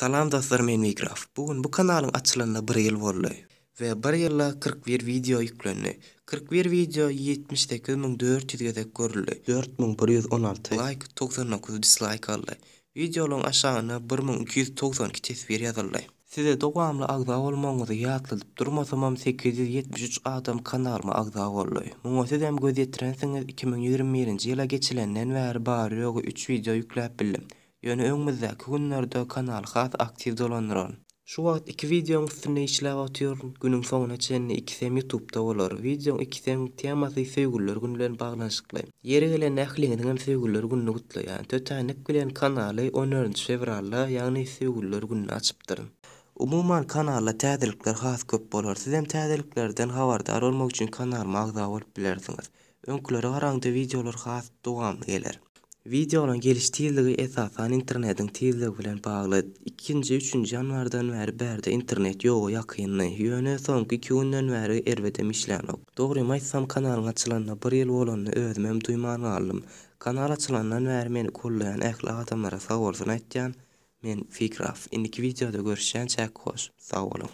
Salam dostlar men Wigraf. Bu gün bu kanalyň açylanyna bir ýyl boldy. We bir ýylda 41 wideo ýüklendi. 41 wideo 78400 gezek görüldi. 4116 laýk, 99 dislaýk aldy. Wideolaryň aşagyna 1292 teswir ýazyldy. Size dowamly agza bolmagyňyzy ýatladyp durmasamam 873 adam kanalyma agza boldy. Muňa sizem göz ýetirensiňiz 2021-nji ýyla geçilenden bäri bary-ýogy üç wideo ýükläp bildim. Ýöne öňümizdäki günlerde kanaly has aktiw dolandyraryn. Şu wagt iki wideoň üstünde işläp otyryn, günüň soňuna çenli ikisem ýutubda bolar. Wideoň ikisem temasy söýgüliler güni bilen baglanyşykly. Ýeri gelende ähliňiziňem söýgüliler gününi gutlaýan. Tötänlik bilen kanaly on dördünji fewralda, ýagny söýgüliler gününe açypdyryn. Umuman kanalda täzelikler has köp bolar. Sizem täzeliklerden habardar bolmak üçin kanalyma agza bolup bilersiňiz. Öňkülere garaňda wideolar has dowamly geler. Wideolaryň geliş tizligi esasan internetiň tizligi bilen bagly. Ikinji, üçünji ýanwardan bäri bärde internet ýoga ýakyndy. Ýöne soňky iki günden bäri erbedem işlänok. Dogrymy aýtsam kanalyň açylanyna bir ýyl bolanyny özümem duýman galdym. Kanal açylandan bäri meni gollaýan ähli adamlara sagbolsun aýtýan. Men Figraf. Indiki wideoda görüşýänçäk hoş sag boluň.